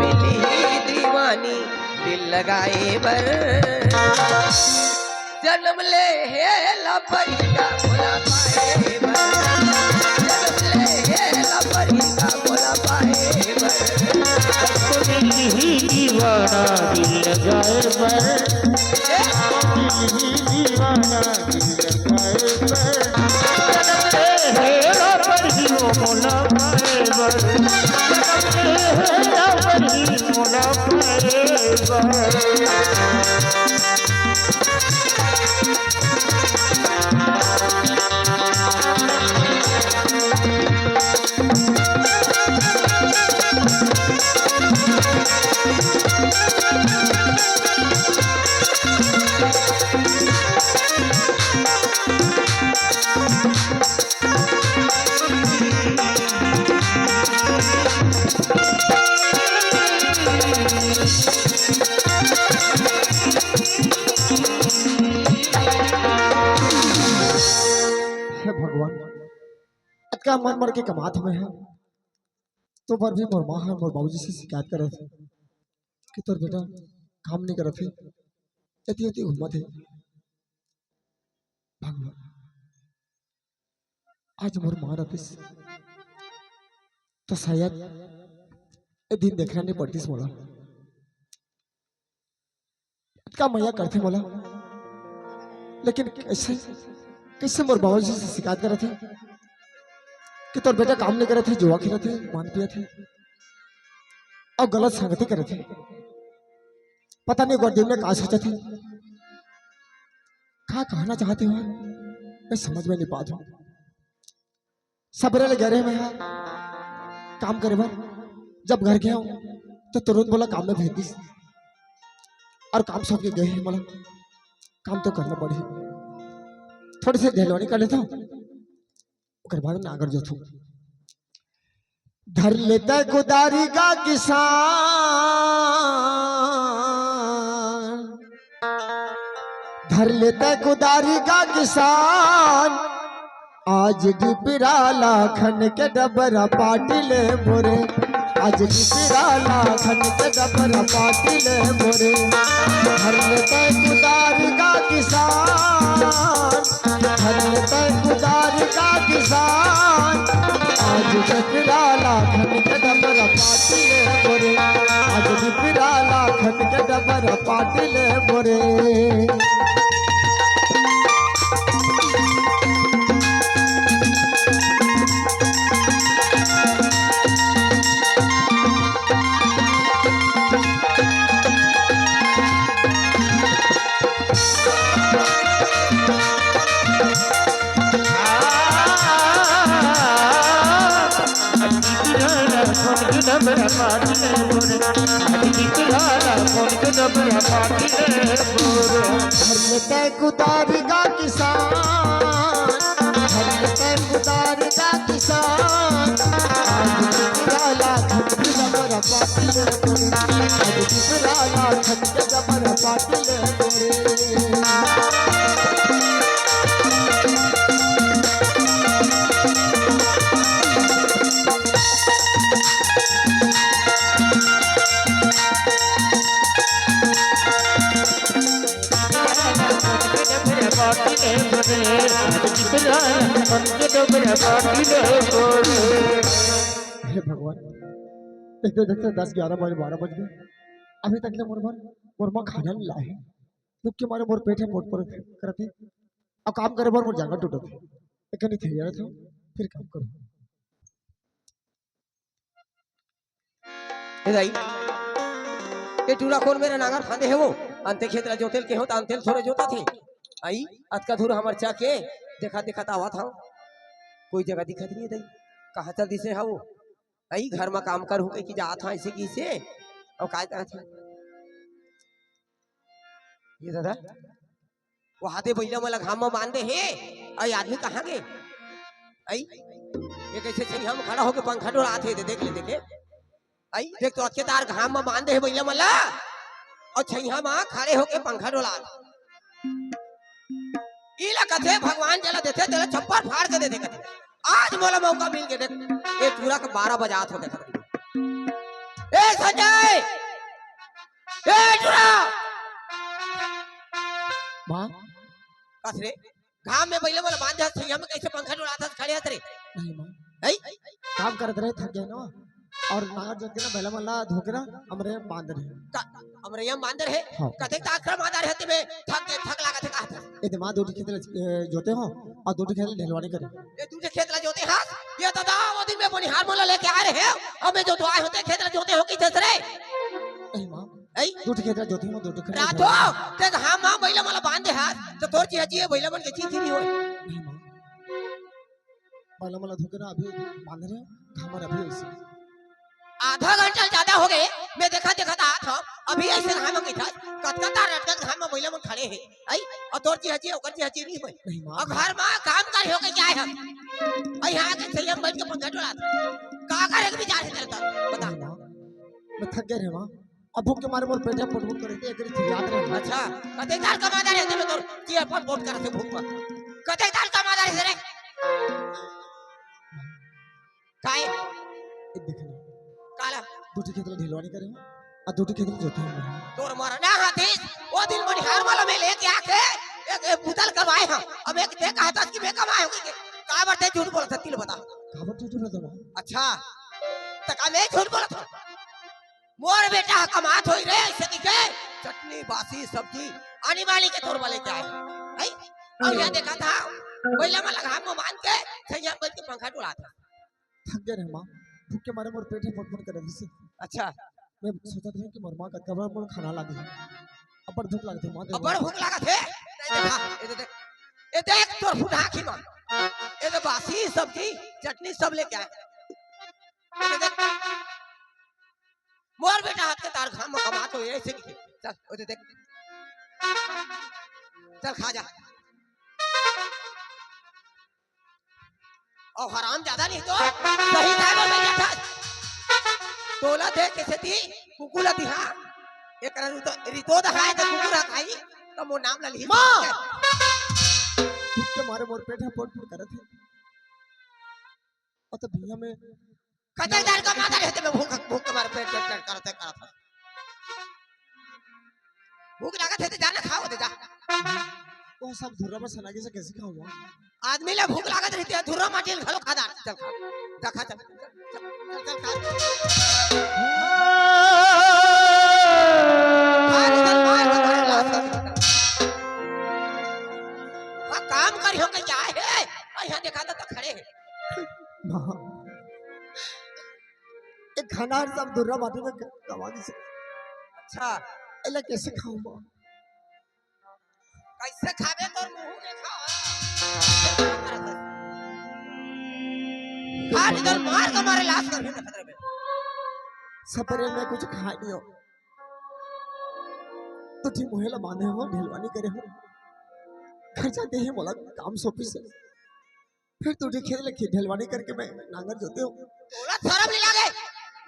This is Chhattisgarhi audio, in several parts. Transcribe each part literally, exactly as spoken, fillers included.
मिलही दीवानी दिल लगाए बर। जन्म ले हे ला परी का मोला पाए बर। जन्म ले हे ला परी का मोला पाए बर। मिलही दीवाना दिल लगाए बर। मिलही दीवाना दिल लगाए बर। जन्म ले हे ला परी का मोला पाए बर। जन्म ले हे ला परी मोला पाए बर। हे भगवान, अतका मर मर के कमात हमें है, तो पर भी मोर माँ ह मोर बाबूजी से शिकायत करत हे कि तोर बेटा काम नहीं करत हे, एती ओती घूमत हे। भगवान, आज मोर माँ रतिस तो शायद ए दिन देखना नहीं पड़तिस मोला। इतना मया करथे मोला, लेकिन कैसे, कैसे मोर बाबूजी से शिकायत करत हे कि तोर बेटा काम नहीं करत हे, जुआ खेलत हे, मांस पियत हे अउ गलत संगति करत हे। पता नहीं ओकर दिल में का सोचत हे, का कहना चाहत हे, मैं समझ में नहीं पात हूँ। सबेरे ले गए रहे मैं हा काम करे बर, जब घर गया हूँ तो तुरंत मोला काम में भेज दिस अउ काम सौंप के गए हे मोला। काम तो करना पड़ही, थोड़ी सी ढेलवानी कर लेता हूँ, ओकर बाद नांगर जोतहूँ। धर लेता कुदारी का किसान, धर लेता कुदारी का किसान, आज डिपरा ला खन के डबरा पाटी ले मोरे, आज डिपरा ला खन के डबरा पाटी ले मोरे। धर लेता कुदारी का किसान, धर लेता कुदारी का किसान, आज डिपरा ला खन के डबरा पाटी ले मोरे, आज डिपरा ला खन के डबरा पाटी ले मोरे। धर लेते कुदारी का किसान, धर लेते कुदारी का किसान, आज डिपरा ला खन के डबरा पाटी ले मोरे, आज डिपरा ला खन के डबरा पाटी ले मोरे। हे भगवान, देखते देखते दस ग्यारह बजे, बारह बज गए, अभी तक ले मोर बर मोर माँ खाना नहीं लाए हे। भूख के मारे मोर पेट हे, मोट पर करत हे, अउ काम करे बर मोर जांगर टूटत हे। एक कनी थैया रखो, फिर काम करो। ए दाई, ए टूरा कोन मेर नांगर फांदे हे वो? अंते खेत ला जोतेल के हो, त अंतेल थोरे जोता थे। आई, अतका दूर हमर चा के, देखा, देखा त आवत हव। कोई जगह दिखत नहीं हे दाई। कहाँ चल दिसे हा वो? आई, घर मा काम करहूँ कहि के जात हव, ऐसे किसे? अउ काय करत हे? ये दादा, वहा दे बइला मन ला घाम म बांध दे हे। अई आदमी कहाँ गे? अई ये कैसे छइहा म खड़ा होके पंखा डोलात हे? दे देख ले, देखे। अई देख तो अतके तार घाम म बांध दे हे बइला मन ला, अउ छइहा म खड़े होके पंखा डोलात। इला कथे भगवान जेला देथे तेला छप्पर फाड़ के देथे कथे। आज मोला मौका मिल के देख, ये टूरा के बारह बजात हो देख। ए संजय, ए टुरा! माँ। कस रे? घाम में बइला मन ल बांध दे हस, छइहां में कइसे पंखा डोलात हस, खड़े हस रे? नहीं माँ। हई? काम करत रहे, थक गए ना, अउ नांगर जोत के ना बइला मन ला धो के ना हमरे बांध रहे। का, हमरे यहाँ बांध रहे? हाँ। कते ताकरा मादा रहे ते में थक गए, थक लागत हे कहत हस। ए दे माँ, दू ठे खेत ल, ए, जोते हों अउ दू ठे खेत ल ढेलवानी करे। ए दू ठे खेत ला जोते हस? ए दादा, ओ दिन में बनिहार मन ला लेके आए रहे, अउ में जोतवाए हों ते खेत ला जोते हों कहिथस रे? नहीं माँ, अई? दू ठे खेत ला जोते हों, दू ठे खेत ला रातो, जोते हों। ते घाम मा बइला मन ला बांध दे हस, त तोर चिहाजी ए बइला मन के चीज नहीं होय। नहीं माँ, बइला मन ला धो के ना अभी बांध रहे, घाम मा अभी अइसे। आधा घंटा जादा हो गए, में देखत देखत आत हंव, अभी अइसे घाम मा कहिथस, कतका तार लटकत घाम मा बइला मन खड़े हे, अई? अउ तोर चिहाजी, ओकर चिहाजी नहीं होय। नहीं माँ। अउ घर मा काम करे हों कहिके आए हस, अउ यहाँ आके छइहां में बइठ के पंखा डोलात हस, का करे के बिचार हे तेला, बता। नहीं माँ, में थक गए रहे माँ। अब भूख के मारे मोर पेट ह पोट पोट करत हे, एकरे चिल्लात रहे। अच्छा, कते तार कमादा रहे ते में तोर चिहा पोट पोट करत हे भूख म। कते तार कमादा रहे रे? काय? ए देख ना। काला? दू ठे खेत ल ढेलवानी करे हों, अउ दू ठे खेत ल जोते हों। तोर मरना हतिस, ओ दिन बनिहार मन ला में लेके आके एक, एक बुता ल करवाए हंव। अब एक ते कहत हस कि में कमाए हों कहिके। काबर ते झूठ बोलत हस, तेला बता। काबर झूठ बोलत हंव? अच्छा, त का में झूठ बोलत हंव? मोर बेटा ह कमात होही रे, अइसे कहिके चटनी, बासी सब्जी, आनी बानी के तोर बर लेके आए हंव। अउ यहाँ देखत हंव, बइला मन ला घाम मा बांध के, छइहां में बइठ के पंखा डोलात हस। थक गए रहे माँ, भूख के मारे मोर पेट ह पोट पोट करत रहिस। अच्छा। में सोचत रहेंव कि मोर माँ कतका बार मोला खाना ला दिही। अब्बड़ भूख लागत हे माँ, दे अब्बड़ दे। भूख लागत हे? ए दे, ए दे देख, ए देख तोर फुटहा आँखी मा, ए दे बासी सब्जी, चटनी सब लेके आए। ए दे देख, मोर बेटा हाथ के तार घाम मा कमात होही, अइसे कहिके। चल, ओ दे देख। चल, खा जा। अउ हराम जादा नहीं तो सही time में बैठा था। तोला देख के सेती कुकुर ला दिहा। एकरा रितो, रितो दहाय त कुकुर ह खाही, त मोर नाम ला लिही। माँ! भूख के मारे मोर पेट ह पोट पोट करत हे। अउ त भुइयां में कते तार कमादा रहे ते में भूख, भूख के मारे पेट, पेट, पेट करत हे, करत हे। भूख लागत हे ते जा ना, खाव दे जा। ओ सब धुर्रा म सना गिस हे, कइसे खाहूं? आदमी ला भूख लागत रहिथे, धुर्रा माटी ल घलो खा डारथे। चल खा, जा खा, चल, चल, चल, चल खा। खा, निकल, मार, मार, मार, लात कर। हाँ, काम करिहूं कहिके आए हे, अउ यहाँ देखा त खड़े हे। माँ, ए खाना ह सब धुर्रा माटी म कमा गिस हे। अच्छा। एला कइसे खाहूं माँ? कइसे खाबे, तोर मुंह देखा। खा निकल, मार के मारे लात कर। सपरे में कुछ खाय नहीं हों। दू ठी मुहे ला बांधे हों, ढेलवानी करे हों। घर जाते ही मोला काम सौंपिस हे। फेर दू ठी खेत ल ढेलवानी करके में नांगर जोते हों। तोला सरम नइ लागे?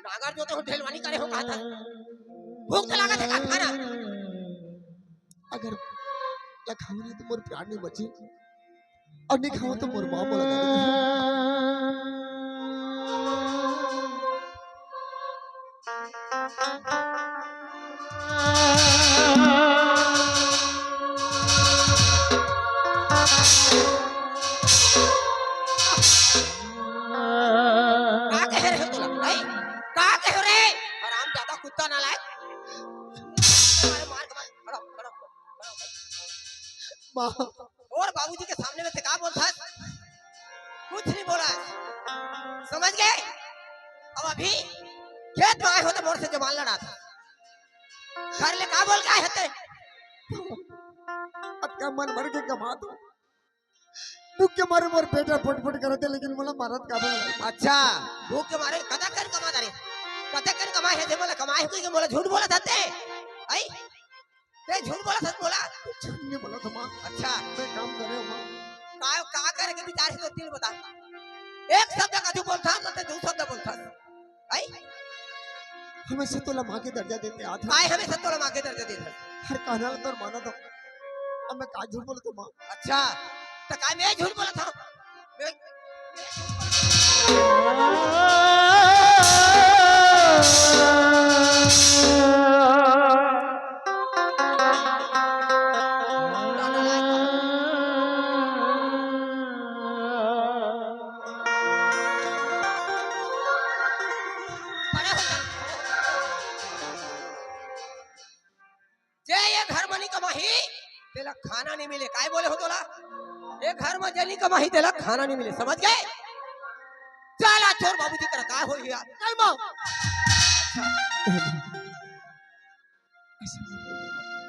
नांगर जोते हों, ढेलवानी करे हों, कहत हस। भूख तो लागत हे, का खाना? अगर ल खाहूं नहीं त मोर प्राण नइ बचही, अउ नइ खाहूं त मोर माँ मोला गाली देही। का कहे रहेंव तोला? अई, का कहे रे? हरामजादा कुत्ता नालायक। मार, मार, मार, खड़ा, खड़ा, खड़ा। माँ। अउ बाबूजी के सामने में ते का बोलथस? कुछ नहीं बोलस। समझ गे? अब अभी खेत में आए हों त मोर से जबान लड़ाथस। घर ले का बोल के आए हस ते? अतका मन भर के कमात हों। भूख के मारे मोर पेट ह फुट फुट करत हे, लेकिन मोला मारत काबर हे? अच्छा, भूख के मारे कतका कन कमात हस रे? कतका कन कमाए हस ते मोला, कमाए हस कहिके मोला झूठ बोलत हस ते? अई? ते झूठ बोलत हस मोला? झूठ नहीं बोलत हों माँ। अच्छा। मैं काम करे हों माँ। का, का करे के बिचार हे तोर, तेला बता। एक शब्द कछु बोलथस, त ते दू शब्द बोलथस। अई? हमेशा तोला माँ के दर्जा देते आत हों। अई, हमेशा तोला माँ के दर्जा देते। हर कहना ला तोर मानत हों। अब मैं का झूठ बोलत हों माँ? अच्छा, त का मैं झूठ बोलत हों? मैं, मैं झूठ बोलत हों? खाना नहीं मिले, काय बोले हो तोला? ये घर में जेनी कमाही तेला खाना नहीं मिले, समझ गए? चल आज तोर बाबूजी करा का होही यार। नहीं माँ।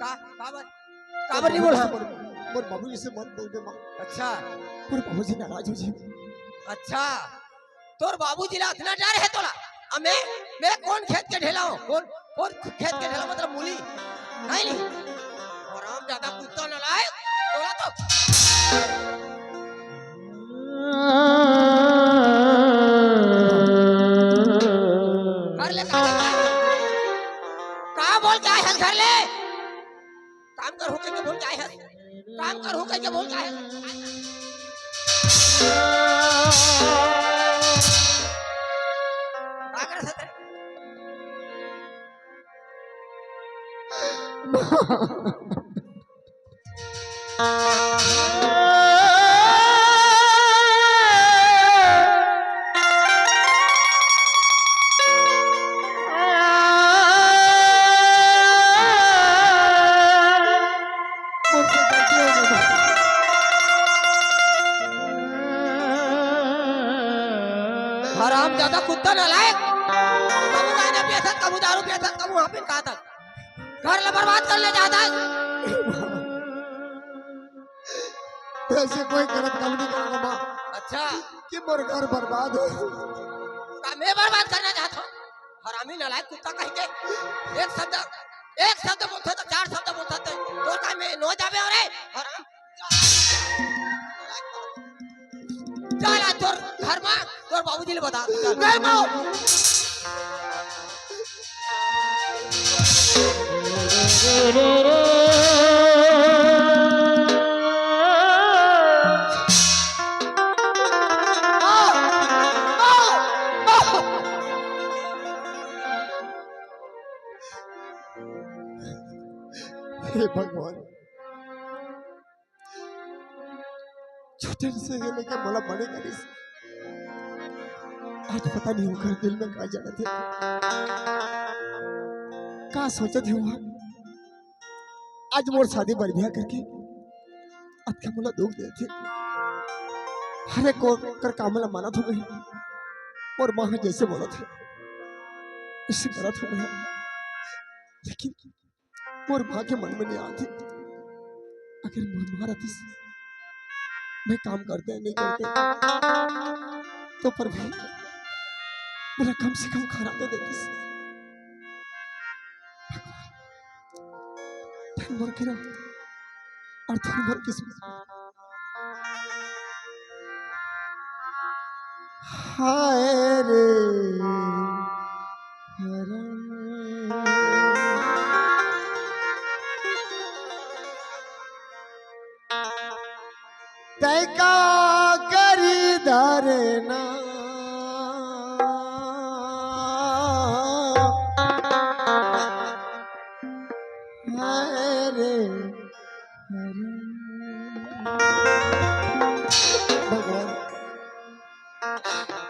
का? काबर? काबर नहीं बोला? मोर, मोर बाबूजी से मत बोल दे माँ। अच्छा। मोर बाबूजी नाराज हो जी। अच्छा। तोर बाबूजी ला अतना डर हे तोला? अमे, मैं कौन खेत के ढेला हूँ? कौन, कौन खेत के ढेला मतलब मूली? नहीं, नहीं। हराम ज्यादा कुत्ता नालायक, तोला तो। घर ले का, का बोल के आए हस घर ले? काम करहूं कहिके बोल के आए हस। काम करहूं कहिके बोल के आए हस। का करत हस? हराम ज्यादा कुत्ता नालायक। कभू गांजा पियत हस, कभू दारू पियत हस, कभू हाफिन खात हस। घर ला बर्बाद कर ले जात हस। ऐसे कोई गलत काम नहीं करेगा माँ। अच्छा। कि मोर घर बर्बाद हो। का मैं बर्बाद करना चाहत हूँ? हरामी नालायक कुत्ता कहिके। एक शब्द, एक शब्द बोलथे तो चार शब्द बोलथे तो। तोर का मैं नो जाबे हो रे? हराम। चल आज तोर घर मा तोर बाबूजी ले बता। चल। नहीं माँ। हे भगवान, छोटे से ये लेके मोला बड़े करिस। आज पता नहीं ओकर दिल में का चलत हे, का सोचत हे वो। आज मोर शादी बर बिहा करके अतका मोला दुख देत हे। हर एक ओकर काम ला मानत हों मैं। मोर माँ ह जैसे बोलत हे, वैसे करत हों मैं। लेकिन मोर माँ के मन में नहीं आती। अगर मोर माँ रहतीस, मैं काम करते नहीं करते, तो पर भी मोला कम से कम खाना तो देतीस। धन मोर किरा और धन मोर किस्मत। हाय रे करम। तै का करी धरना। हाय रे करम। भगवान,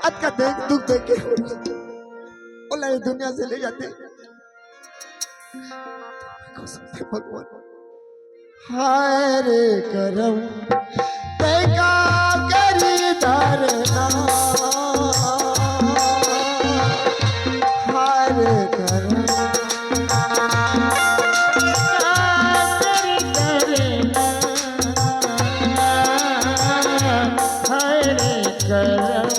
अतका देख, दुख देख के ओला ये दुनिया से ले जाते। भगवान। हाय रे करम, तै का करी धरना। हाय रे करम, हाय रे करम।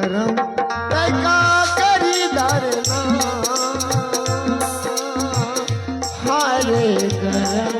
करम, तै का करी दारना, हाय रे करम।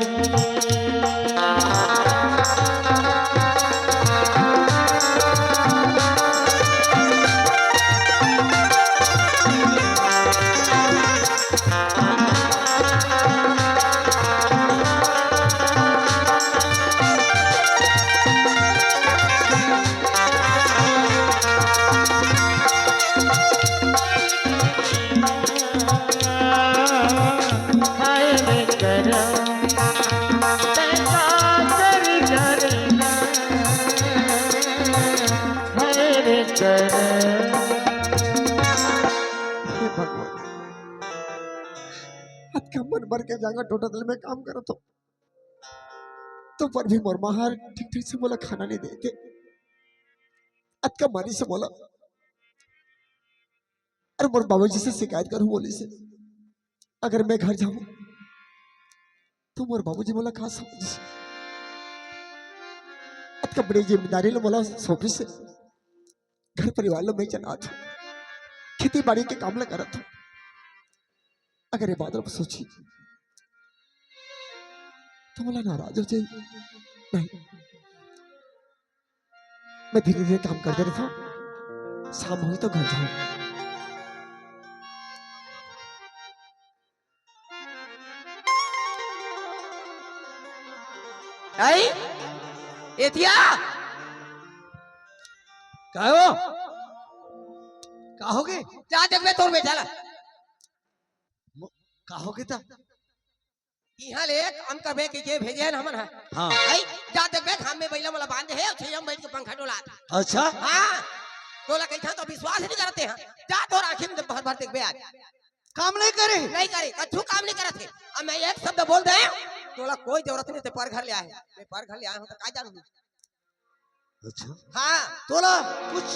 हे भगवान, अतका मन भर के जांगर टोटा तल में काम करत हो, तो पर भी मोर माँ हर ठीक ठीक से मोला खाना नहीं देते। अतका मारी से मोला, अरे मोर बाबूजी से शिकायत करूँ बोली से, अगर मैं घर जाऊँ तो मोर बाबूजी मोला का समझ? अतका बड़ी जिम्मेदारी लो मोला सौंपी से, घर परिवार लो मैं चलात हूँ, खेती बाड़ी के काम ला करत हूँ। अगर ये बात ला सोची तो मोला नाराज हो जाई। नहीं, मैं धीरे धीरे काम करते रहता हूँ, शाम होई तो घर जाऊँ। आई एतिया, का हो? का हो गे? जा देखबे तोर बेटा ला। म-, का हो गे ता? इहाँ ले काम करबे कहिके भेजे हन हमन ह। हाँ। आई, जा देखबे, घाम में बइला मोला बांधे हे, अउ छइया में बइठ के पंखा डोलात हे। अच्छा। हाँ, तोला कहिथन तो विश्वास नहीं करते हैं। जा तोर आँखी में भर भर देखबे आज। काम नहीं करे? नहीं करे, कछु काम नहीं करत हे। अब मैं एक शब्द बोल दे, तोला कोई जरूरत नहीं, ते पर घर ले आए। मैं पर घर ले आए हूँ तो का जानू? अच्छा। हाँ। तोला कुछ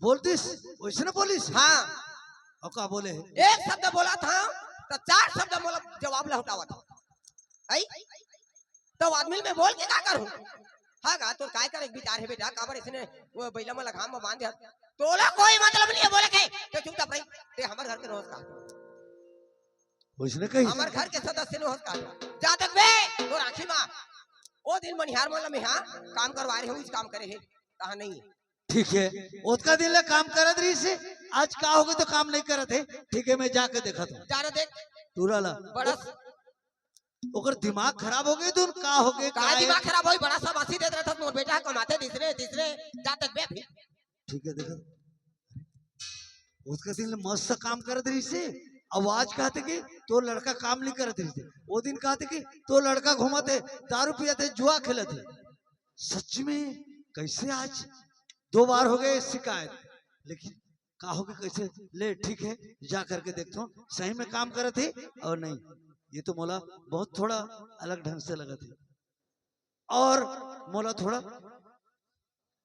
बोलतिस, वइसने बोलिस? हाँ। अउ का बोले हे? एक शब्द बोलत हँव, त चार शब्द मोला जवाब लहुटावत हे। आई? त आदमी ल मैं बोल के का करूँ? हाँ गा, तोर काय करे के विचार हे बेटा? काबर अइसने वो बइला मन ल घाम में बांध दे हस? तोला कोई मतलब नहीं हे बोले के, ते चुपचाप रही, ते हमर घर के नोहस का। वइसने कही? हमर घर के सदस्य नोहस का। जा देखबे, तोर आँखी मा। ओ दिन मनिहार मन ल मैं हा काम करवा रहे हँव, उहीच काम करे हे, कहाँ नहीं हे। ठीक हे, ओतका दिन ले काम करत रहिस हे, आज का हो गे तो काम नहीं करत हे। ठीक हे, मैं जाके देखत हँव। जा ना देख। टूरा ला। बड़ा ओ-, ओकर दिमाग खराब हो गे, तो का हो गे, का का हे? दिमाग खराब होई? बड़ा शाबाशी देत रहत हस मोर बेटा, कमाथे दिस रे, दिस रे, जा देखबे अभी। ठीक हे, देखत। ओतका दिन ले मस्त काम करत रहिस हे, अब आज कहत हे कि तोर लड़का काम नहीं करत रहिस हे। ओ दिन कहत हे कि तोर लड़का घूमत हे, दारू पियत हे, जुआ खेलत हे। सच में कइसे आज दो बार हो गे शिकायत, लेकिन का हो गे कइसे? ले ठीक हे, जा करके देखत हँव, सही में काम करत हे अउ नहीं, ये तो मोला बहुत थोड़ा अलग ढंग से लगत हे अउ मोला थोड़ा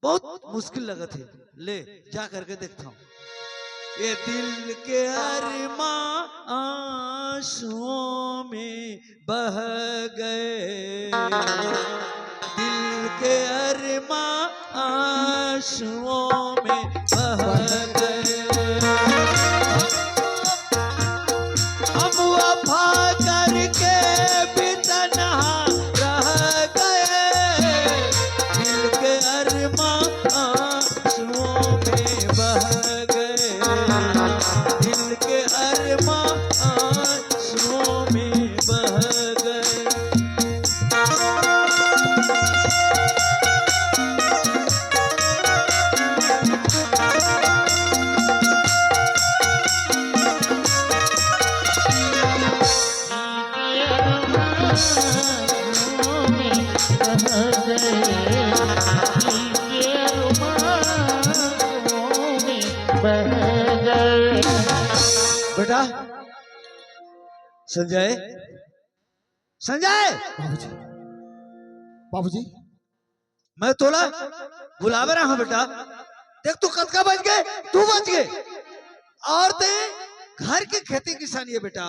बहुत मुश्किल लगत हे। ले, जा करके देखत हँव। ये दिल के अरमां आंसुओं में बह गए, दिल के अरमां आंसुओं में बह गए। हम वफा करके भी तन्हा रह गए, दिल के अरमां आंसुओं में बह गए, दिल के अरमां आंसुओं में बह गए। बेटा संजय, संजय। बाबूजी, बाबूजी। मैं तोला बुलावे रहा हूँ बेटा। देख तू कतका बच गे, तू बच गे। अउ ते घर के खेती किसानी हे बेटा,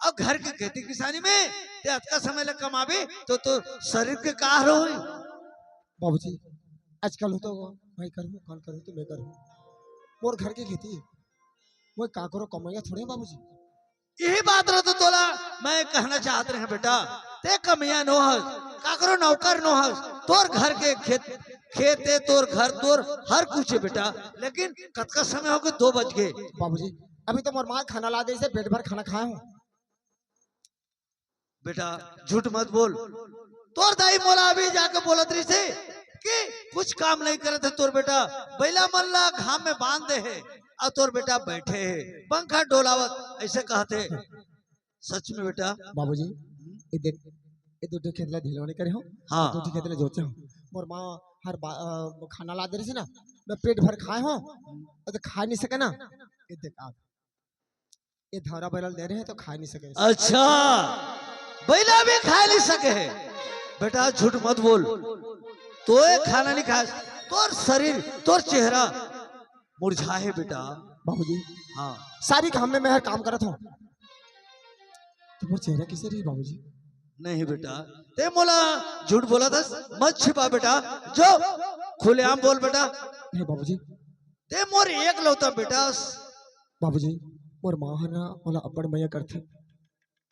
अउ घर के खेती किसानी में ते अतका समय ले कमाबे तो तोर शरीर के का हाल होही? बाबूजी, आजकल हो तो मैं करूँ, कल करूँ तो मैं करूँ। मोर घर के खेती, मैं काकरो कमैया थोड़े हंव बाबूजी। यही बात ला तो तोला मैं कहना चाहत रहेंव बेटा, तैं कमैया नो हस, काकरो नौकर नो हस, तोर घर के खेत, खेत हे, तोर घर, तोर हर कुछ हे बेटा, लेकिन कतका समय होगे, दो बज गे। बाबूजी, अभी तो मोर माँ खाना ला दे से पेट भर खाना खाए हंव। बेटा, झूठ मत बोल। तोर दाई मोला अभी जाके बोलत रहिसे कि कुछ काम नहीं करत हे तोर बेटा, बइला मन ला घाम में बांध दे हे, अउ तोर बेटा बइठे हे, पंखा डोलावत, अइसे कहत हे। सच में बेटा? बाबूजी, ये देख, ये दू ठो खेत ला ढिलवानी करे हंव, हाँ। दू ठो खेत ला जोते हंव। मोर माँ हर बा-, अ, खाना ला दे रहिसे ना, मैं पेट भर खाए हंव, अउ तो खा नहीं सके ना। ये देख आप, ये धौरा बइला ल दे रहे हैं तो खा नहीं सके। अच्छा, बइला भी खा नहीं सके हे। बेटा झूठ मत बोल, तोय खाना नहीं खास, तोर शरीर, तोर चेहरा मुरझा हे बेटा। बाबूजी, हाँ। सारी काम में मैं हर काम करत हंव, तो मोर चेहरा कइसे रही बाबूजी? नहीं बेटा, तैं मोला झूठ बोलत हस, मत छिपा बेटा, जो खुलेआम बोल बेटा। नहीं बाबूजी। तैं मोर एकलौता बेटा हस। बाबूजी, मोर माँ ह ना मोला अब्बड़ मया करथे।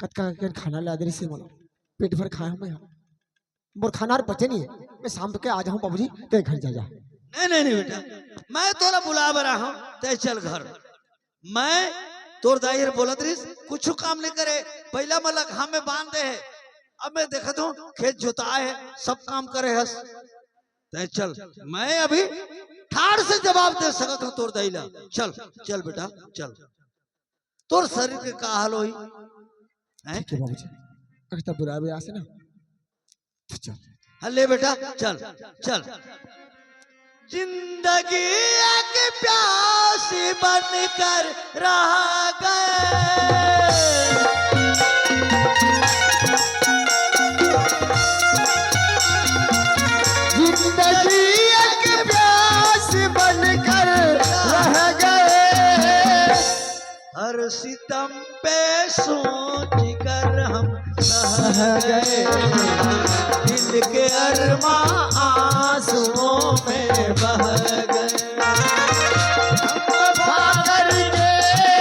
कतका कन खाना ला दे रहिसे मोला, पेट भर खाए हंव मैं ह। मोर खाना हर पचे नहीं हे, मैं शाम के आ जाहूं बाबूजी, तैं घर जा जा। नहीं, नहीं, नहीं बेटा, मैं तोला बुलाय बर आए हंव, तैं चल घर। मैं तोर दाई हर बोलत रहिस, कुछु काम नहीं करे, बइला मन ला घाम में बांध दे हे। अब मैं देखत हंव, खेत जोताए हे, सब काम करे हस। तैं चल, मैं अभी ठाढ़ से जवाब दे सकत हंव तोर दाई ला। चल, चल बेटा, चल। तोर शरीर के का हाल होही? हैं? ठीक है बाबूजी, अगर तब बुलावे आसे ना, तो चल। हाँ, ले बेटा, चल, चल। जिंदगी एक प्यासी बनकर रह गए। जिंदगी एक प्यास बनकर रह गए। हर सितम पे सोच कर हम सह गए। दिल के अरमा आंसुओं में बह गए। हम वफा करके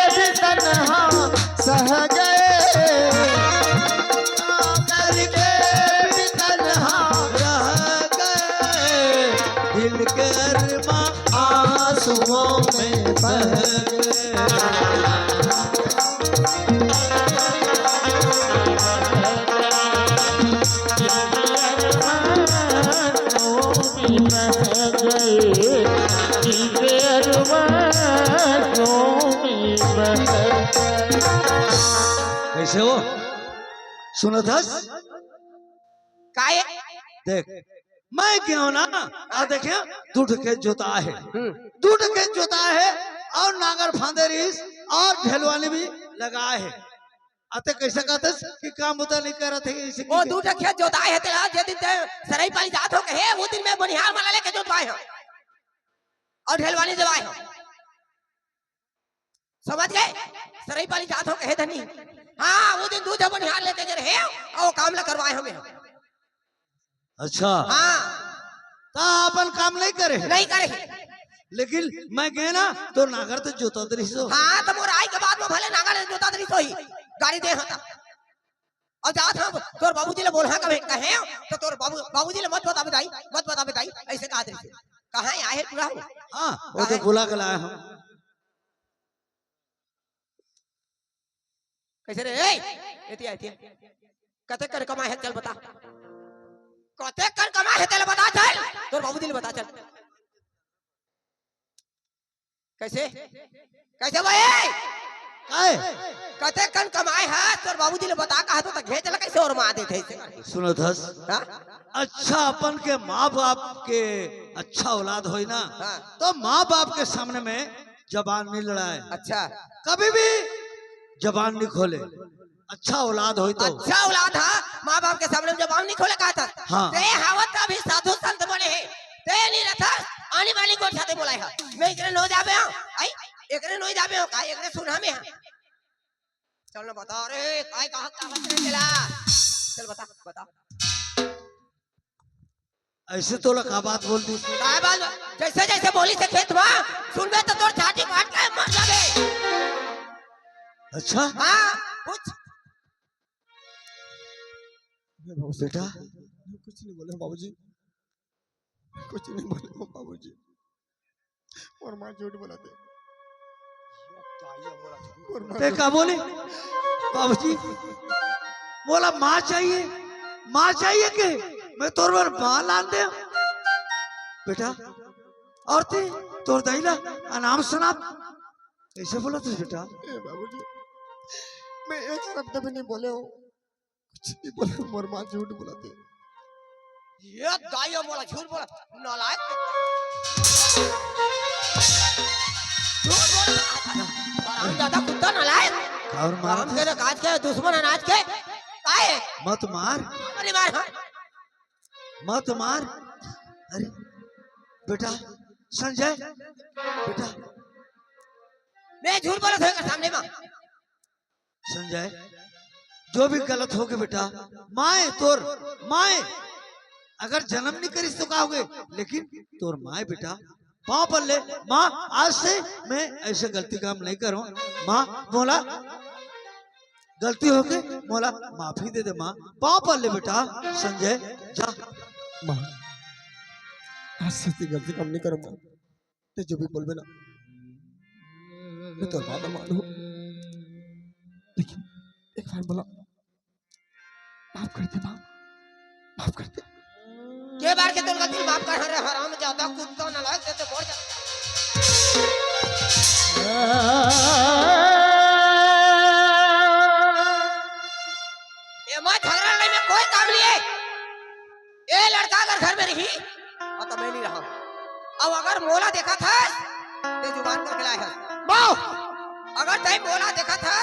भी तन्हा सह गए। वफा करके भी तन्हा रह गए। दिल के अरमा आंसुओं में बह गए। कैसे हो? सुनत हस? काय? देख, मैं गेंव ना, आ देखे, दू ठो खेत जोताए हे। हम्म। दू ठो खेत जोताए हे अउ नांगर फांदे रहिस अउ ढेलवानी भी लगाए हे। अते कइसे कहत हस कि काम बुता नहीं करत हे, अइसे वो कि दू ठो खेत जोताए हे तेला, जे दिन तैं सरई पाली जात हंव कहे, वो दिन मैं बनिहार मन ला लेके जोतवाए हंव अउ ढेलवानी देवाए हंव। समझ गे? सरई पाली जात हंव कहे धनी। हाँ, वो दिन दू झन बनिहार लेके गे रहेंव अउ वो काम ला करवाए हंव मैं। अच्छा। हाँ। त अपन काम नहीं करे हे? नहीं करे हे। लेकिन मैं गेंव ना, तोर नांगर तो जोतत रहिस हो। हाँ, त मोर आय के बाद में भले नांगर जोतत रहिस होही, गारी दे हंव त। अउ जात हंव, तोर बाबूजी ला बोलहूं कहे, कहे, त तोर बाबू, बाबूजी ला मत बताबे दाई, मत बताबे दाई, अइसे कहत रहिस। कहाँ आए हे टूरा हो? हाँ, वो तो काहे? बुला के लाए हंव। कइसे रे? ए, एती आ, एती आ। कतेक कन कमाए हे, चल बता। कतेक कन कमाए हे, तेला बता, चल। तोर बाबूजी ला बता, चल। कइसे? कइसे भाई? काय? कतेक कन कमाए हे, तोर बाबूजी ला बता, कहा तो, त घेंच ला कइसे ओरमा देथे अइसे करके? सुनत हस? हाँ? अच्छा, अपन के माँ बाप के अच्छा औलाद होय ना, हाँ। त माँ बाप के सामने में जबान नहीं लड़ाए। अच्छा। कभी भी जबान नहीं खोले। अच्छा औलाद होय तो। अच्छा औलाद, हाँ, माँ बाप के सामने में जबान नहीं खोले कहा था। हाँ। तैं हवस अभी साधु संत बने हे, तैं नहीं रहथस, आनी बानी गोठ साथे बोलाए हे। मैं एकरे नो जाबे हंव, आई, एकरे नो जाबे हंव, का एकरे सुनहा में हंव। चल ना बता रे, काय कहा, कहा तेला? चल बता, बता। ऐसे तोला का बात बोल दी? काय बात? जैसे जैसे बोलिस हे खेत मा, सुनबे त तोर छाती फाट के मर जाबे। अच्छा? हाँ, पूछ। बेटा, कुछ नहीं बोले बाबूजी, कुछ नहीं बोले बाबूजी। मोर माँ झूठ बोलत हे। मोर माँ ते का बोले? बाबूजी, मोला माँ चाहिए, माँ चाहिए के मैं तोर बर माँ लान दे। बेटा, और ते तोर दाई ला अनाप शनाप कैसे बोलत हे बेटा? ए बाबूजी, मैं एक शब्द भी नहीं बोले हूँ। कुछ नहीं बोला, मोर माँ झूठ बोलत हे। ये दाई मोला झूठ बोला, नालायक। झूठ बोला। हरामजादा कुत्ता नालायक। और मार हराम के ना काज के दुश्मन अनाज के। काय? मत मार। अरे मार, हाँ। मत मार। अरे बेटा, संजय, बेटा। मैं झूठ बोलत हों एकर सामने मा। संजय, जो भी गलत होगे बेटा, माय तोर, माय अगर जन्म नहीं करिस तो का होगे, लेकिन तोर माय बेटा, पाँव पर ले, माँ, आज से मैं ऐसे गलती काम नहीं करूँ। माँ, मोला गलती होगे, मोला माफी दे दे माँ। पाँव पर ले बेटा, संजय, जा। माँ, आज से ते गलती काम नहीं करूँ माँ। ते जो भी बोलबे ना, मैं तोर बात मानहूँ। लेकिन एक बार मोला माफ कर दे माँ, माफ कर दे। के बार के तोर गलती माफ कर, अरे हरामजादा कुत्ता नालायक, ते, ते मर जा। ये माँ झगड़ा लड़ाई में कोई काम नहीं है। ए लड़का अगर घर में रही, हाँ, तो मैं नहीं रहा। अब अगर मोला देखा था, ते जुबान करके लाए हस। माँ! अगर तैं मोला देखा था,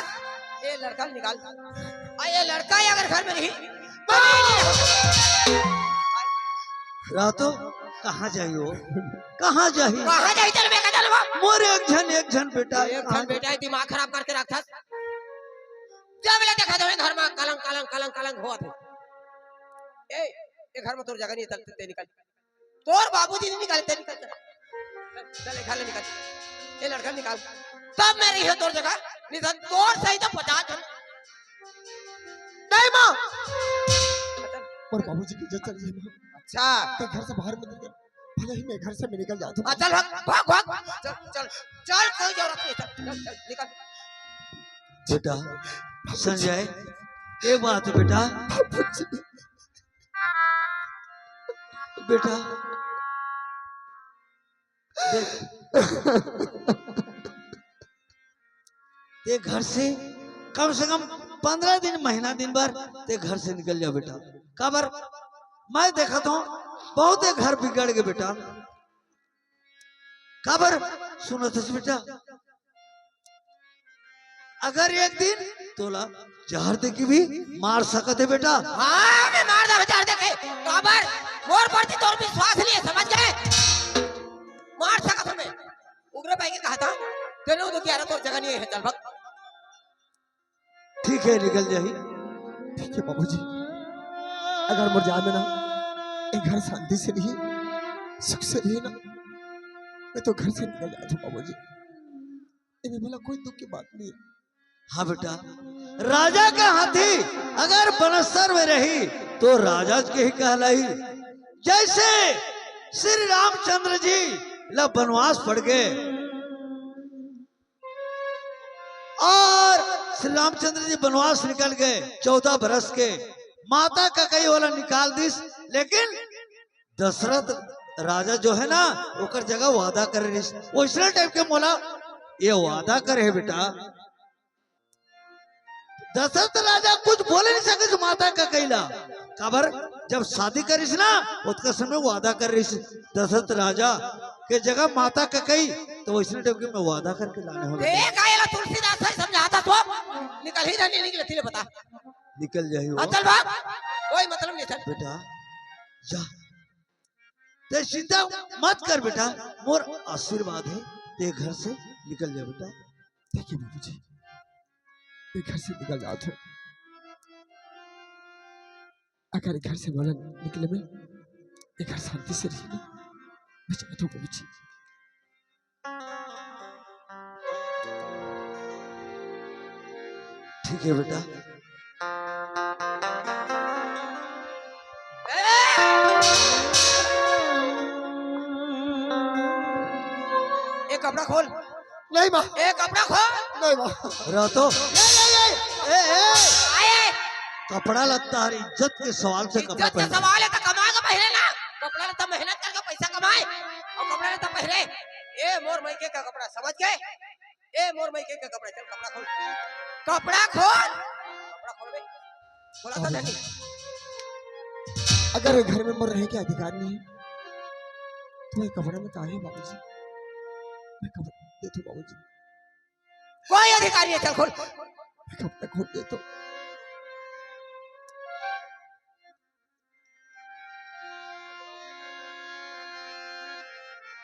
ए लड़का निकाल। आ, ए लड़का ही अगर घर में रही, तो मैं नहीं रहा। रातो, कहाँ जाही वो? कहाँ जाही? कहाँ जाही? चल, मैं कहाँ जाहूँ? मोर एक झन, एक झन बेटा। एक झन बेटा है, दिमाग खराब करके रखा। जब ले देखा तो घर में कलंग, कलंग, कलंग, कलंग होत हे। ए, ए घर में तोर जगह नहीं है, चल, ते निकल। तोर बाबूजी नहीं निकाले, ते निकल, चल। चल, चल, ए घर ले निकल। ए लड़का निकाल। तब मैं रही हूँ तोर जगह, नहीं तो तोर सही तो पचास झन। नहीं माँ। चल। और बाबूजी की इज्जत चल रही है माँ। अच्छा। ते घर से बाहर मत निकल। भले ही मैं घर से मैं निकल जाता हूँ। हाँ, चल भाग, भाग, भाग। चल, चल, चल, कोई जरूरत नहीं, चल, चल, चल, निकल। बेटा, संजय, ये बात है बेटा। बेटा, देख, ते घर से कम से कम पन्द्रह दिन, महीना दिन भर ते घर से निकल जा बेटा। काबर मैं देखत हूँ, बहुत एक घर बिगड़ गे बेटा। काबर सुनत हस बेटा, अगर एक दिन तोला जहर दे के भी मार सकत हे बेटा। हाँ, मैं मार दे जहर दे के। काबर मोर प्रति तोर विश्वास नहीं है, समझ गए? मार सकत हूँ मैं। उगरे भाई के कहा था, तेरे को तो क्या रहा, तोर जगह नहीं है, चल भाग। ठीक है, निकल जाही। ठीक है बाबूजी, अगर मोर जाए में ना, ये घर शांति से रही, सुख से रही ना, मैं तो घर से निकल जाता हूँ बाबूजी। ये में भला कोई दुख की बात नहीं है। हाँ बेटा, राजा के हाथी अगर बनस्तर में रही, तो राजा के ही कहलाई। जैसे श्री रामचंद्र जी ला बनवास पड़ गे, और श्री रामचंद्र जी बनवास निकल गे चौदह बरस के, माता ककई ओला निकाल दिस, लेकिन दशरथ राजा जो है ना, ओकर जगह वादा करे रहिस, वैसने टाइप के मोला ये वादा करे हे बेटा। दशरथ राजा कुछ बोले नहीं सकिस माता ककई ला, काबर जब शादी करिस ना, ओतका समय वादा करे रहिस दशरथ राजा के जगह माता ककई, तो वैसने टाइप के मैं वादा करके लाने हो बेटा। देख, आए ला तुलसीदास है, समझाता तो निकल ही जाने, निकले, तिले बता। निकल जाही वो। हाँ, चल भाग, कोई मतलब नहीं, चल। बेटा, जा, ते चिंता मत कर बेटा, मोर आशीर्वाद है, ते घर से निकल जा बेटा। देखिए बाबूजी, मैं घर से निकल जाता हूँ। अगर घर से मोला निकले में एक घर शांति से रही ना, मैं चाहता हूँ बाबूजी। ठीक है बेटा। ए कपड़ा खोल। नहीं माँ। ए कपड़ा खोल। नहीं माँ। रह तो। ए, ए, ए। ए, ए। आए। कपड़ा लत्ता हर इज्जत के सवाल से कपड़ा इज्जत के पहने। सवाल है तो कमा के पहने ना। कपड़ा लत्ता मेहनत करके पैसा कमाए और कपड़ा लत्ता पहने। ए मोर मायके का कपड़ा, समझ गए? ए मोर मायके का कपड़ा, चल कपड़ा खोल। कपड़ा खोल। कपड़ा खोल बे। बोला था धनी। अगर ये घर में मोर रहे के अधिकार नहीं है, तो ये कपड़ा में काहे बाबूजी? मैं कपड़ा दे दो बाबूजी। कोई अधिकार नहीं है, चल खोल। मैं कपड़ा खोल दे दो।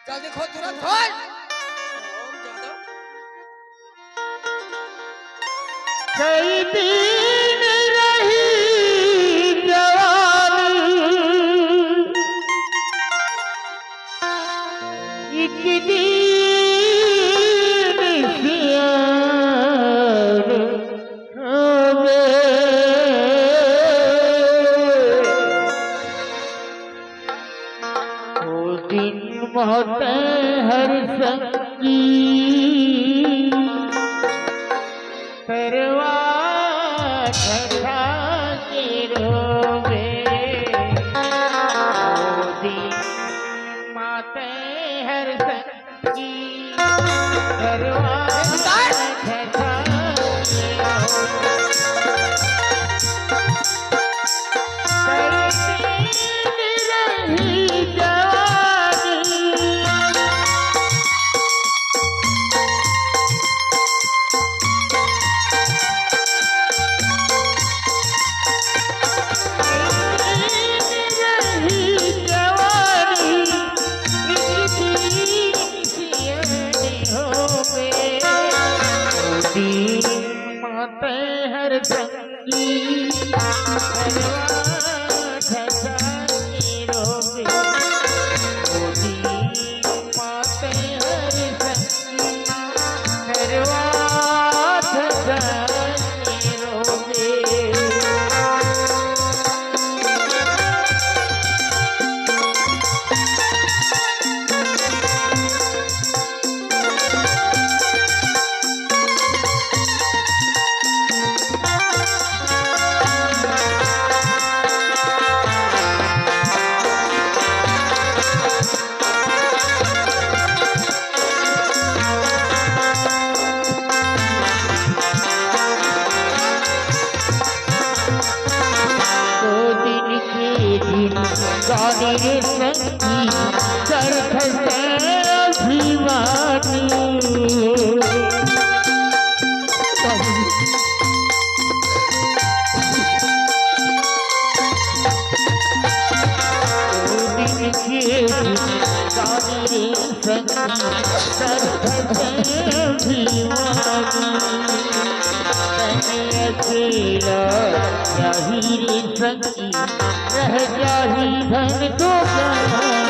जल्दी खोल, तुरंत खोल। कई दिन रही जवानी, एक दिन सियान होबे। ओ दिन मोते हर संगी, करवा धरा के रोबे। ओ दिन मोते हर संगी, दो दिन के दिन गाने रे संगी, कर फैसला अभिमानी। दो दिन के दिन गाने रे संगी, कर फैसला अभिमानी। तने अकेला जाही रे संगी, रह जाही धन दुकान।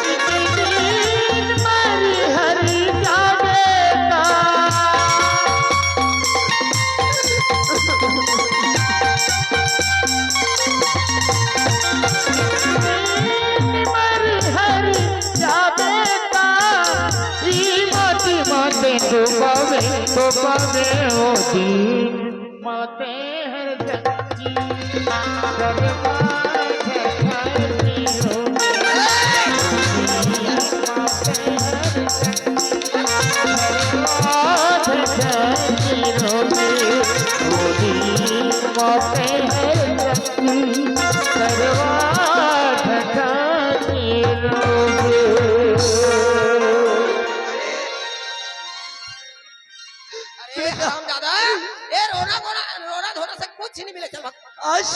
एक दिन मर हर जाबे ता। दिन मर हर जाबे ता। ई मोती मोती तो पावे, तो पावे ओ दिन। मोते हर संगी, करवा धरा के रोबे। मोते हर संगी, करवा धरा के रोबे। ओ दिन मोते हर संगी, करवा धरा के रोबे। अरे हरामजादा, ए रोना धोना, रोना धोना से कुछ नहीं मिले, चल भाग। आज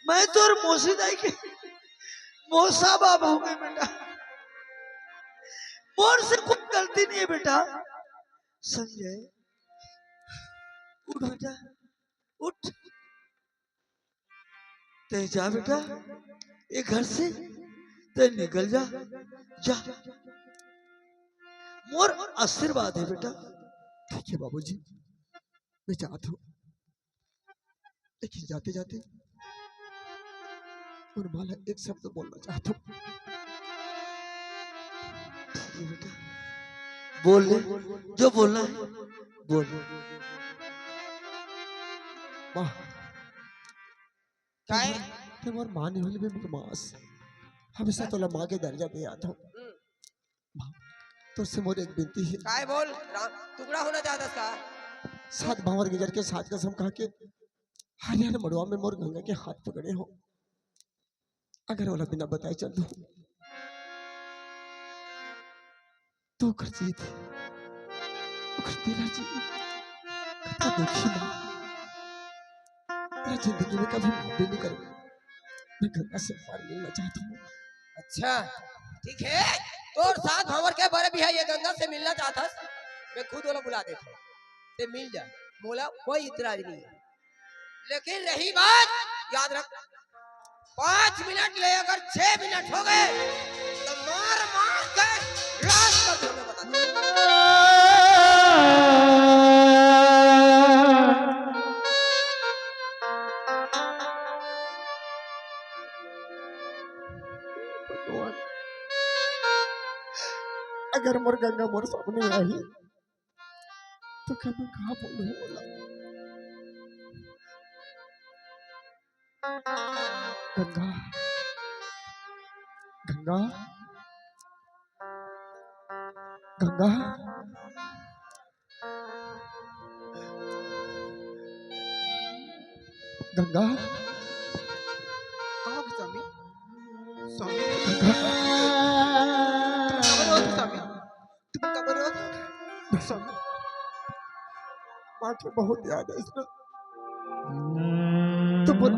मैं तोर मौसी दाई के मौसा बाप हो गए बेटा, मोर से कुछ गलती नहीं है बेटा। संजय, उठ बेटा, उठ। ते जा बेटा, ये घर से ते निकल जा, जा। मोर आशीर्वाद है बेटा। ठीक है बाबूजी, मैं जाता हूँ, लेकिन जाते जाते मोर माँ ला एक शब्द बोलना चाहता हूँ। ठीक है बेटा, बोल ले, जो बोलना है बोल। माँ, काय? ते मोर माँ नहीं होले भी मोर माँ से। हमेशा तोला माँ के दर्जा दे आता हूँ। हम्म। माँ, तोर से मोर एक बिनती है। काय बोल? राम, टुकड़ा होना चाहता इसका? सात भांवर गिजर के सात कसम खा के हरियर मड़वा में मोर गंगा के हाथ पकड़े हो। अगर ओला बिना बताए चल दूँ, तो ओकर जीत, ओकर तेरा जीत, कतना दुखी माँ। मैं जिंदगी में कभी माफ भी नहीं करूँ। मैं गंगा से एक बार मिलना चाहता हूँ। अच्छा, ठीक है, तोर सात भांवर के बर भी है, ये गंगा से मिलना चाहता है, मैं खुद ओला बुला देता हूँ, ते मिल जा, मोला कोई इतराज नहीं है। लेकिन रही बात, याद रख, पाँच मिनट ले अगर छह मिनट हो गए, तो मार मार के लाश कर दूंगा, बता दूं। भगवान, अगर मोर गंगा मोर सामने आही, तो का मैं का बोलूं बोला? गंगा, गंगा, गंगा, गंगा। कहाँ हो स्वामी? स्वामी, गंगा। तुम कहाँ हो स्वामी? तुम कब रो? स्वामी, माँ के बहुत याद है इसमें। तो बोल,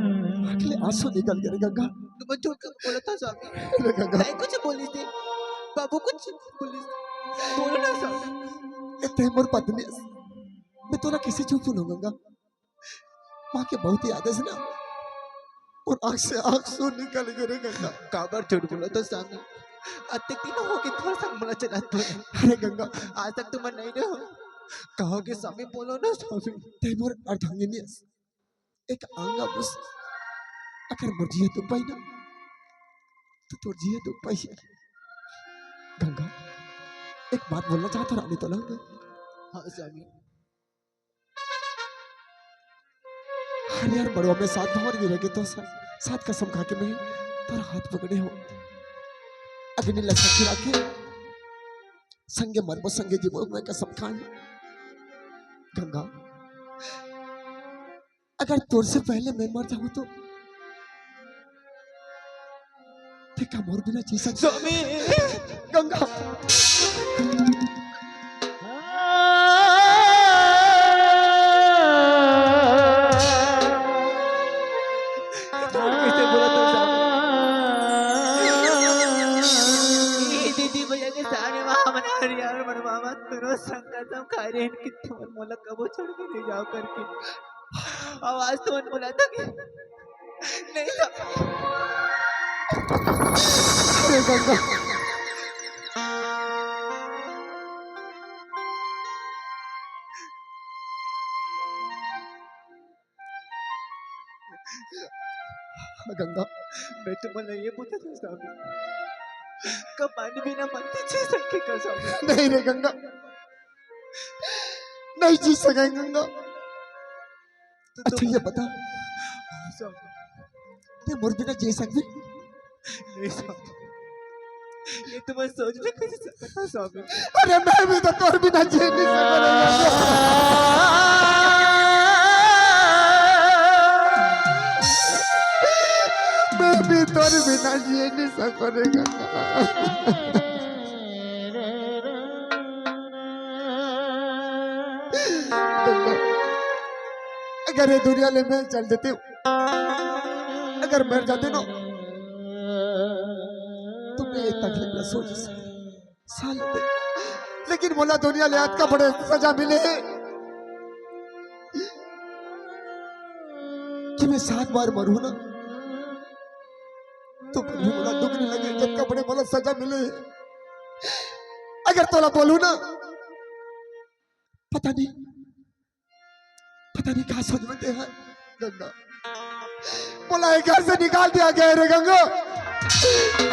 आँख ले आंसू निकल गए रे गंगा। तुम झूठ बोला था स्वामी। रे गंगा। मैं कुछ बोली थी, बाबू कुछ बोली थी। बोलो ना स्वामी। ए, ते मोर पत्नी है, मैं तोला कैसे झूठ बोलूं गंगा? माँ के बहुत याद है ना, और आँख से आंसू निकल गए रे गंगा। काबर झूठ बोला तो स्वामी, अतक दिन हो गए थोड़ा सा मुला चला तो। अरे गंगा, आज तक तुम नहीं रहो, कहोगे स्वामी, बोलो ना स्वामी। ते मोर अर्धांगिनी अस, एक अंग अस, अगर मोर जिया दुख पाही ना, तो तोर जिया दुख पाही। गंगा, एक बात बोलना चाहता रानी तोला। हाँ स्वामी। हरियर मड़वा में सात भांवर गिरे के तो सा-, सात कसम खा के मैं तोर हाथ पकड़े हो। अग्नि ला साक्षी राखे, संगे मरबो संगे जीबो मैं कसम खाए। गंगा, अगर तोर से पहले मैं मर जाऊं तो ते का मोर बिना जी सकत? स्वामी! गंगा! कैसे बोला तू स्वामी? ए दीदी भैया के सारे माँ हमारे हरियर बड़ मामा तुरो संगत हम खा रहे हैं कि तुम मोला कबो छोड़ के नहीं जाओ करके। आवाज तो मन बुलाता कि नहीं था। अरे गंगा। गंगा, मैं तुम्हारा ये पूछा था स्वामी, का पानी बिना मन तो जी सके का स्वामी? नहीं रे गंगा, नहीं जी सके गंगा। तो अच्छा, तुम ये बता, स्वामी। ते मोर बिना जी सकबे? नहीं स्वामी, ये तो मैं सोच भी नहीं सकता स्वामी। अरे मैं भी तो तोर बिना जी नहीं सकता। मैं भी तोर बिना जी नहीं सकता। अगर ये दुनिया ले मैं चल देते हूँ, अगर मर जाते ना, तो मैं ये तकलीफ ना सोच सकता। साल दे। लेकिन मोला दुनिया ले अतका बड़े सजा मिले हे कि मैं सात बार मरूं ना, तुमन भी मोला दुख नहीं लगे, जब कपड़े मोला सजा मिले। अगर तोला बोलू ना, पता नहीं, पता नहीं का सोच में ते है गंगा। मोला ये घर से निकाल दिया गया रे गंगा,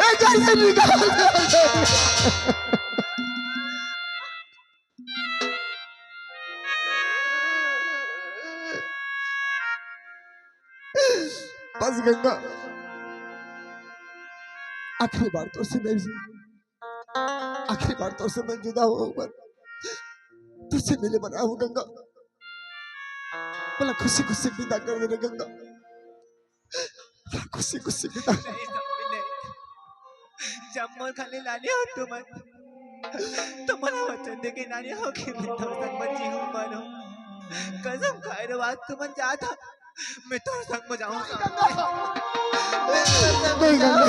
ये घर से निकाल दिया गया। बस गंगा, आखिरी बार तोर से मैं, आखिरी बार तोर से मैं जुदा हूँ, पर तुझसे मिले बना हूँ गंगा। बोला खुशी खुशी विदा कर दे रे गंगा, खुशी खुशी विदा। नहीं, नहीं। जब मोर खाली लाने हो तुमन, तो मोला वचन दे के लाने हो कि मैं तोर संग बची हूँ मानो। कसम खाए रे, आज तुमन जात हो, मैं तोर संग में जाऊँ। नहीं गंगा,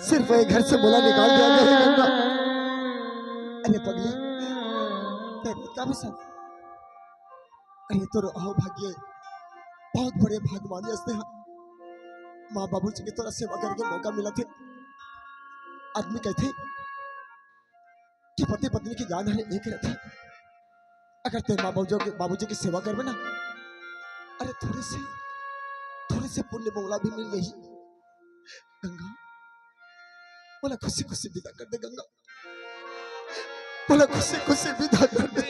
सिर्फ ये घर से मोला निकाल दिया गया है गंगा। अरे पगली, तेरे का भी सब, अरे तोर अहोभाग्य, बहुत बड़े भाग माने असने हा। माँ बाबूजी के तोला सेवा करे के मौका मिलत हे। आदमी कहथे कि पति पत्नी के जान हर एक रथे। अगर ते माँ बाबूजी के, बाबूजी के सेवा करबे ना, अरे थोड़े से, थोड़े से पुण्य मोला भी मिल जाही। गंगा, मोला खुशी खुशी विदा कर दे गंगा, मोला खुशी खुशी विदा कर दे।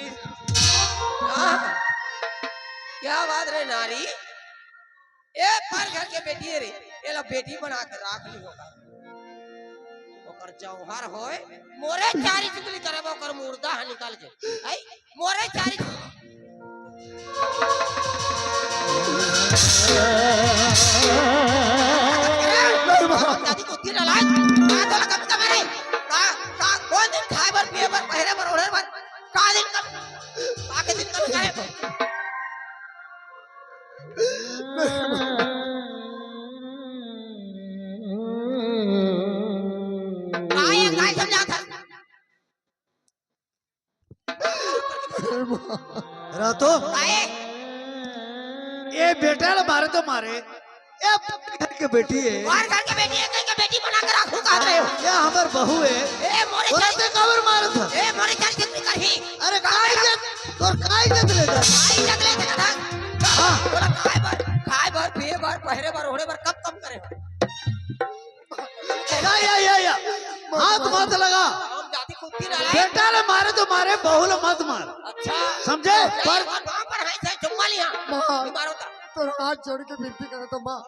हाँ, क्या बात रे नारी, ए पर घर के बेटी है रे, एला बेटी बना के राख ली होगा। ओकर जौहर होय, मोरे चारी चुगली करब, ओकर मुर्दा ह निकल के। आई, मोरे चारी चुगली। दादी को तीन लाख, का तो लगा कम करे। का, का, कोन दिन खाए बर, पिए बर, पहिरे बर, ओढ़े बर, का दिन कम, का के दिन कम करे। काय, काय समझात हस? रह तो। काय? ए बेटा ला मारे तो मारे, ए घर के बेटी है। और घर के बेटी है, कहीं के बेटी बना के रखू का रे? ये हमर बहू है। ए मोरे ओला चारी, ते काबर मारत हस? ए मोरे चारी जितनी करही। अरे काय इज्जत, तोर काय इज्जत लेता? काय इज्जत लेता का? हाँ। बोला खाए बर, खाए बर, पिए बर, पहिरे बर, ओढ़े बर कब कम करे? या, या, या, या। हाथ मत लगा। हम जाति कुत्ती ना लाए। बेटा ले मारे तो मारे, बहू ले मत मार। अच्छा। समझे? पर पर वहाँ पर है, से चुम्मा लिया। माँ। नहीं मारो ता। तोर हाथ जोड़ के विनती करे तो माँ।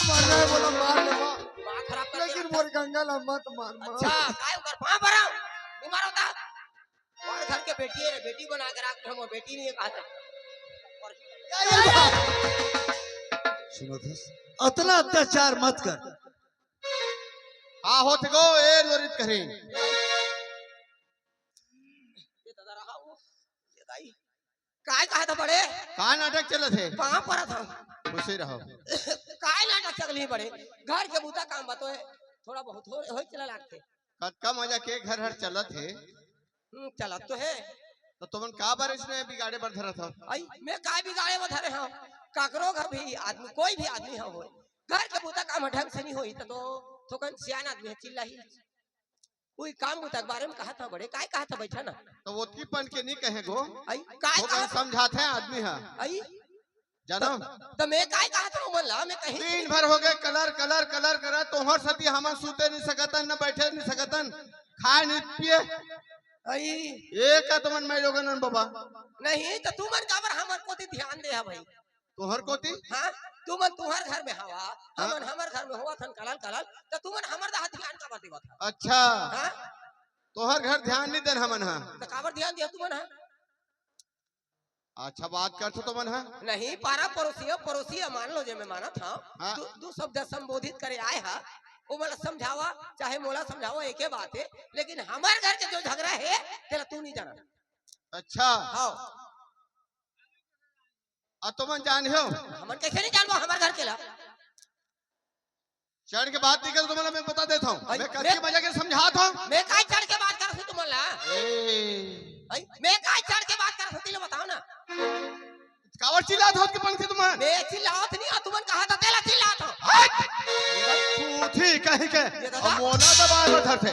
मरना है बोला मार ले माँ। माँ खराब कर लेकिन दिया। मोर गंगा ला मत मार माँ। अच्छा, काय कर पाँव पर आओ। नहीं मारो ता। और घर के बेटी है रे, बेटी बना के रख, हम बेटी नहीं है कहा था। और सुनत हस? अतना अत्याचार मत कर। का होत गो, ए लोरित कहे। ये दादा रहा वो, ये दाई। काय कहा था बड़े? का नाटक चलत हे? पाँव परत हँव। खुशी रहो। काय नाटक चलही बड़े? घर के बूता काम बतो है, थोड़ा बहुत हो, हो चला लागथे। कतका मजा के घर हर चलत हे। हम्म, चलत तो हे। तो तुमन का बर इसने बिगाड़े बर धरत हव? आई, मैं काय बिगाड़े बर धरे हँव? काकरो घर भी आदमी, कोई भी आदमी ह होय, घर के बूता काम ह ढंग से नहीं होई, त तो थोकन सियान आदमी ह चिल्लाही। कोई काम बूता के बारे में कहा था बड़े, काय कहा था, बैठा ना। तो ओतकी पन के नहीं कहे गो। आई, काय वो कहा कहीं था? समझात है आदमी ह। आई, जानो? त, त मैं काय कहा था मन ला, मैं कहीं दिन भर हो गए कलर, कलर, कलर करा, तोहर सती हमन सूते नहीं सकतन, न बैठे नहीं सकतन, खाए नहीं पिए। आई। ये का तुमन मैं लोगन न बाबा? नहीं, त तुमन काबर हमर कोती ध्यान दे हा भाई? तोहर कोती? हाँ, तुमन तुहर घर में हवा, हाँ। हमन हमर घर में होवत हन कलर, कलर, त तुमन हमर दहा ध्यान काबर देवत हा? अच्छा। हाँ? तोहर घर ध्यान नहीं देन हमन हा। त काबर ध्यान दिया तुमन हा? अच्छा बात करथो तुमन ह। नहीं, पारा पड़ोसी हो, पड़ोसी ह, मान लो जे मैं मानत हँव। हाँ। दू, दू शब्द संबोधित करे आए हा, वो मोला समझावा, चाहे मोला समझावा, एके बात है। लेकिन हमर घर के जो झगड़ा है, तेला तू नहीं जाना। अच्छा। हाँ। अब तुमन जान हो? हमन कैसे नहीं जानबो हमर घर के ला? चढ़ के बात नहीं कर, तुमन ला मैं बता देत हँव। भाई, मैं कच्ची मैं मजा के समझात हँव। मैं काय चढ़ के बात करत हँव तुमन ला? ए। भाई, मैं काय चढ़ के बात करत हँव, तेला बताओ ना। काबर चिल्लात हो के पंखे तुमन? मैं चिल्लात नहीं आ, तुमन कहा था तेला चिल्लात हो। हट! छूथी कहीं के। ये दादा। अब मोला दबाए बर धरथे।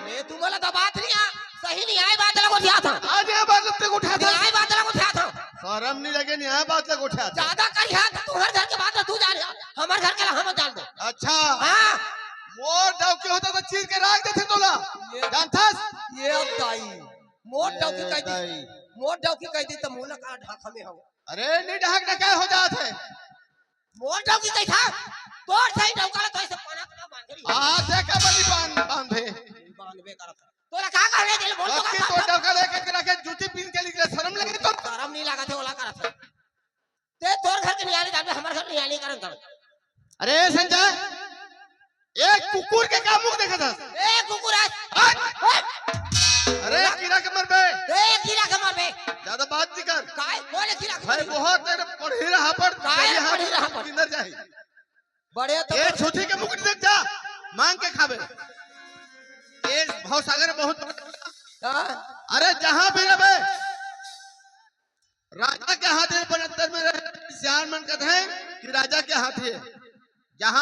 मैं तुमला दबात नहीं आ, सही न्याय बात ला गोठियात हो। आज ये बात ला गोठियात हो। न्याय बात ला गोठियात हो। शरम नहीं लगे, न्याय बात ला गोठियात हो। ज्यादा कही है तो तुम्हारे घर के बात ला तू जान, हमारे घर के ला हम जान दो। अच्छा। हाँ। मोर डौकी होता तो चीर के राख देथे तोला। ये जानथस? ये अब दाई। मोर ए डौकी कह दी। दाई। मोर डौकी कह दी तो मोला का ढाका में हो। अरे, नहीं ढाक ढकाए हो जात है। मोर डौकी कही था, तोर सही डौका ला तो ऐसे पाना पाना बांध रही। आ, देखा बनी बांध, बांधे। बांधबे करत। तोला का कहने दिल बोल तो बाकी का तो था? डौका लेके के रखे, जूती पहन के निकले, शर्म लगे तो। शर्म नहीं लगा थे, ओला करत है। ते तोर घर के नियाली जानबे, हमार घर नियाली करन तब। अरे संजय, एक कुकुर के का मुख देखत हस? ए कुकुर है। हट! हट! अरे कीड़ा के मरबे। ए कीड़ा के मरबे। ज्यादा बात नहीं कर। काय? कौन है कीड़ा के भाई मरबे? बहुत तेरे पढ़ी रहा पर काय पढ़ी रहा पर? किंदर जाही। बड़े तो ए छुथी के मुकुट देख जा, मांग के खाबे। ए भवसागर बहुत बड़ा। हाँ। अरे जहां भी रहबे, राजा के हाथी बनतर में रहे, सियान मन कहते हैं कि राजा के हाथी है।